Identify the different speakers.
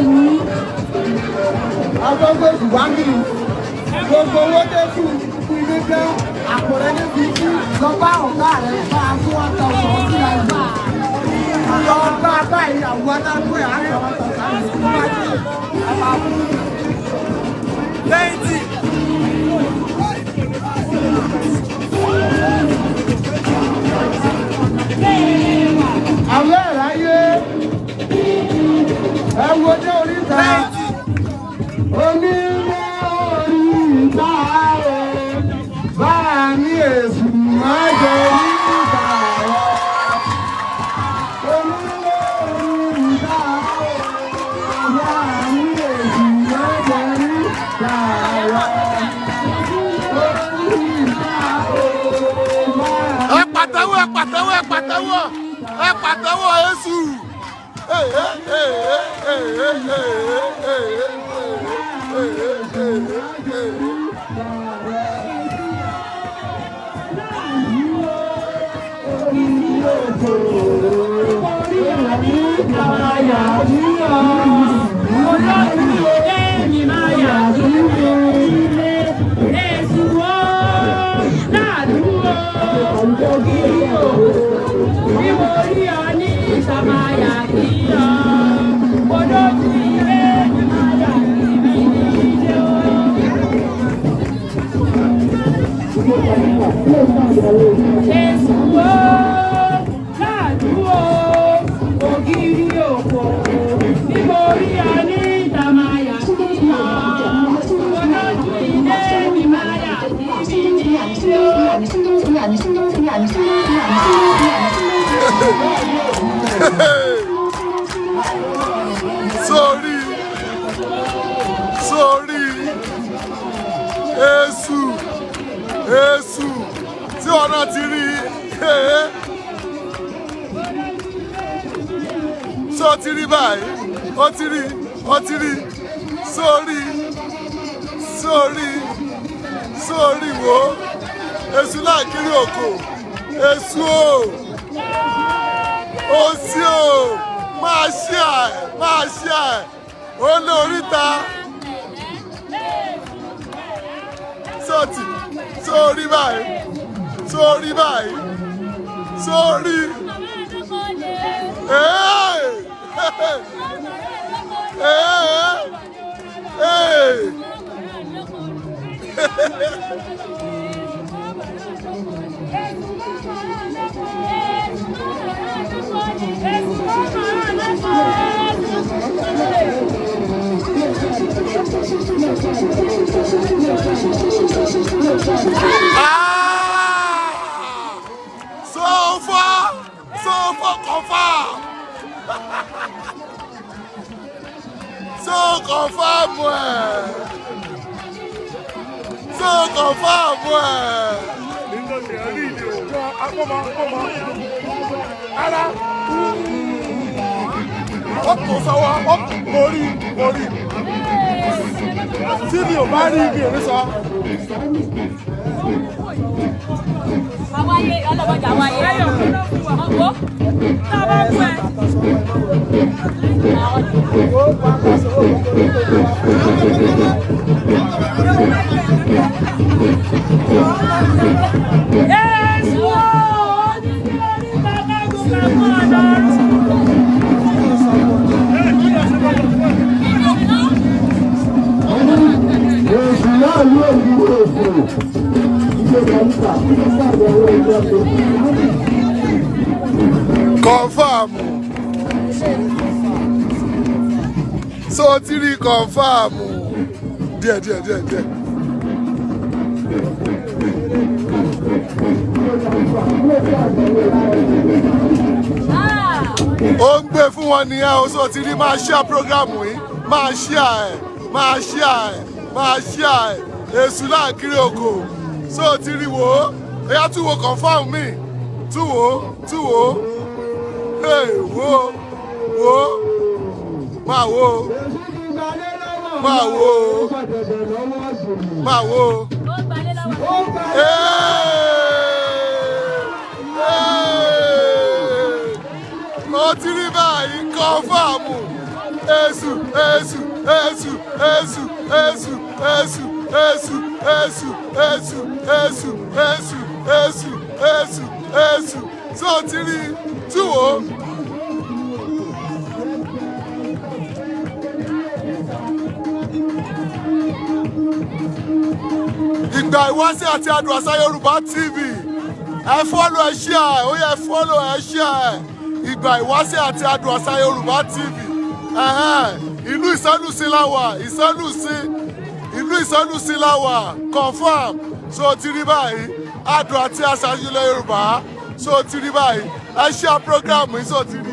Speaker 1: Yìí agbọ́gbọ́sù wá ní gbogbo owó tó kù kú ilé jẹ́ àpò rẹ níbi tí lọ bá ọ̀gá rẹ bá a fún 1,000 sí àyè lọ bá báyìí àwọn adágún ẹ̀ á sọ 1,000 sí wájú ẹ̀ máa fún.
Speaker 2: 90.
Speaker 1: Àwọn ẹ̀ráyé ẹ wo dé oríta onílé oríta o bá a ní èsù má jẹ oríta rẹ onílé oríta o bá a ní èsù má jẹ oríta rẹ oríta o bá a
Speaker 2: Ẹ pàtẹ́wọ́, ẹ pàtẹ́wọ́, ẹ pàtẹ́wọ́, ẹ pàtẹ́wọ́ Èṣù. Hey, hey, hey, hey, hey, hey, hey, hey, hey, hey, hey.
Speaker 3: Èsù o, láàdú o, ògiri òkò, bí mo rí ọ ní ìta máa yà kí ọ, olójú ilé mi máa yà kí mi ní ilé o.
Speaker 2: Sórí sórí Èṣù, Èṣù tí wọn náà ti rí i ṣó ti rí báyìí? Ó ti rí, ó ti rí. Sórí sórí sórí, wo Èṣù láàkiri òkò. Èṣù o, ó sí o, máa ṣí à, máa ṣí à ó lé oríta sọ́ọ̀tì. Sórí báyìí, sórí báyìí, sórí. Hey! Hey! Hey! Ah! So far, so far, confirm. So confirm ẹ̀. So confirm ẹ̀.
Speaker 4: Ara ó tó sọ́wọ́ ó mo rí, mo rí tí mi ò bá rí mi ò ní sọ.
Speaker 5: Àwáyé ọlọ́mọdé àwáyé. Ọ̀pọ̀ tá a bá kú ẹ.
Speaker 3: Èsù o, onílé oríta kágun kágun ọ̀dọ́rùn.
Speaker 1: Èsù náà yóò di èsù. Ìṣe kàlífà, ìṣàbẹ̀wò ìjọba.
Speaker 2: Confirm. So ti rí confirm. Díẹ̀ díẹ̀ díẹ̀ díẹ̀. Ó ń gbé fún wọn nìyẹn o. So ti rí, máa share program yìí, máa share ẹ̀, máa share ẹ̀, máa share ẹ̀. Èṣù láàkiri òkò. So ti rí, wò ó. Ẹ̀yà tún wo confirm mi. Tún wò ó, tún wò ó. Hey, wò ó, wò ó. Máa wò ó, máa wò ó, máa wò ó.
Speaker 5: Ó gbalé lọ́wọ́.
Speaker 2: Hey! Hey! Ó ti rí báyìí, confirm. Èṣù, Èṣù, Èṣù, Èṣù, Èṣù, Èṣù, Èṣù, Èṣù, Èṣù, Èṣù, Èṣù, Èṣù, Èṣù, Èṣù. Tó ti rí túwò. Ìgbà Ìwáṣẹ̀ àti Adùn Àṣà Yorùbá TV, ẹ follow, ẹ share. Ó yẹ follow, ẹ share. Ìgbà Ìwáṣẹ̀ àti Adùn Àṣà Yorùbá TV. Ẹ̀hẹ́n, ìlú Ìsánùsí la wà, Ìsánùsí, ìlú Ìsánùsí la wà, confam. So ti rí báyìí, Adùn àti Àṣà ilẹ̀ Yorùbá. So ti rí báyìí, ẹ share program yìí. So ti rí.